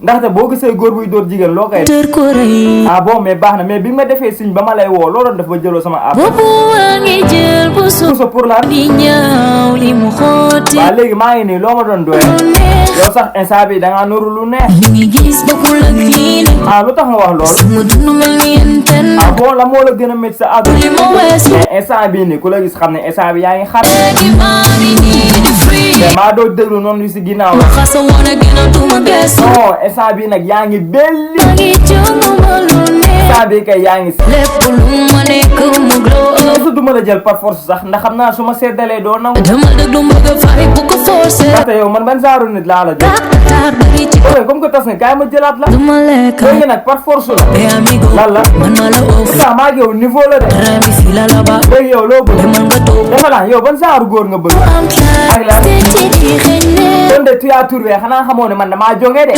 ndaxte boo gisee góor buy dóor jigéen loo koy ah bon mais baax na mais bi nga ma defee signe ba ma lay woo loo doon def ba jëloo sama appel puso pour la waaw léegi maa ngi nii loo ma doon doye yow sax instant bi dangaa nuru lu neex ah lu tax nga wax loolu ah bon la moo la gën a métti sa àdduna mais instant bii nii ku la gis xam ne instant bi yaa ngi xar mais maa doo déglu noonu yu si ginnaaw la non instant bii nag yaa ngi belli instant bii kay yaa ngi si su duma la jël par force sax ndax xam naa su ma seddalee doo nangu ndaxte yow man ban saaru nit laa la jël comme que tas nga kaay ma jëlaat la léegi nag par force la lan la isa maa ngi yow niveau la de léegi yow loo bëgg dafa laan yow ban saaru góor nga bëgg ak lan kon de tu as trouvé xanaa xamoo ne man damaa jonge de